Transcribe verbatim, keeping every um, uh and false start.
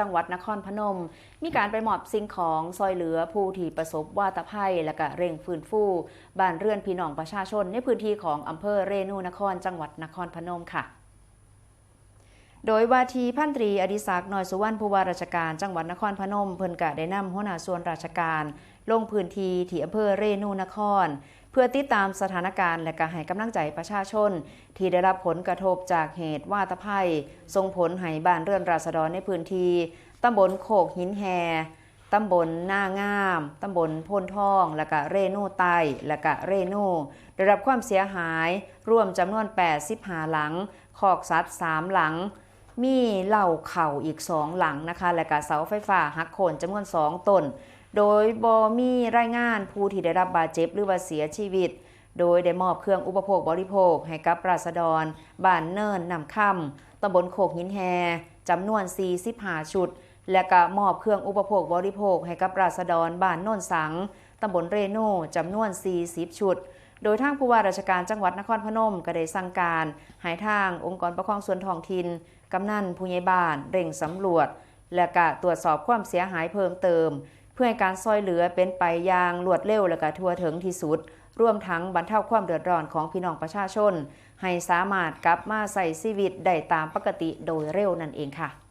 จังหวัดนครพนม มีการไปมอบสิ่งของซอยเหลือผู้ที่ประสบวาตภัย และก็เร่งฟื้นฟูบ้านเรือนพี่น้องประชาชนในพื้นที่ของอำเภอเรนูนคร จังหวัดนครพนมค่ะ โดยว่าที่พันตรีอดิศักดิ์ น้อยสุวรรณ ผู้ว่าราชการจังหวัดนครพนม เพิ่นกะได้นำหัวหน้าส่วนราชการลงพื้นที่ที่อำเภอเรนูนคร เพื่อติดตามสถานการณ์และก็ให้กำลังใจประชาชน ที่ได้รับผลกระทบจากเหตุวาตภัย ส่งผลให้บ้านเรือนราษฎรในพื้นที่ตำบลโคกหินแฮ ตำบลนางาม ตำบลโพนทอง และก็เรนูใต้ และก็เรนู ได้รับความเสียหายรวมจำนวน แปดสิบห้า หลัง คอกสัตว์ สาม หลัง มีเล้าข้าวอีก สอง หลังนะคะ และก็เสาไฟฟ้าหักโค่นจำนวน สอง ต้น โดยบ่มีรายงานผู้ที่ได้รับบาดเจ็บหรือว่าเสียชีวิต โดยได้มอบเครื่องอุปโภคบริโภคให้กับราษฎรบ้านเนินน้ำคำ ตำบลโคกหินแฮ จำนวน สี่สิบห้า ชุด และก็มอบเครื่องอุปโภคบริโภคให้กับราษฎรบ้านโนนสัง ตำบลเรนู จำนวน สี่สิบ ชุด โดยทางผู้ว่าราชการจังหวัดนครพนมก็ได้สั่งการให้ทางองค์กรปกครองส่วนท้องถิ่น กำนัน ผู้ใหญ่บ้าน เร่งสำรวจ และก็ตรวจสอบความเสียหายเพิ่มเติม เพื่อให้การซอยเหลือเป็นไปอย่างรวดเร็วและก็ทั่วถึงที่สุด รวมทั้งบรรเทาความเดือดร้อนของพี่น้องประชาชน ให้สามารถกลับมาใช้ชีวิตได้ตามปกติโดยเร็วนั่นเองค่ะ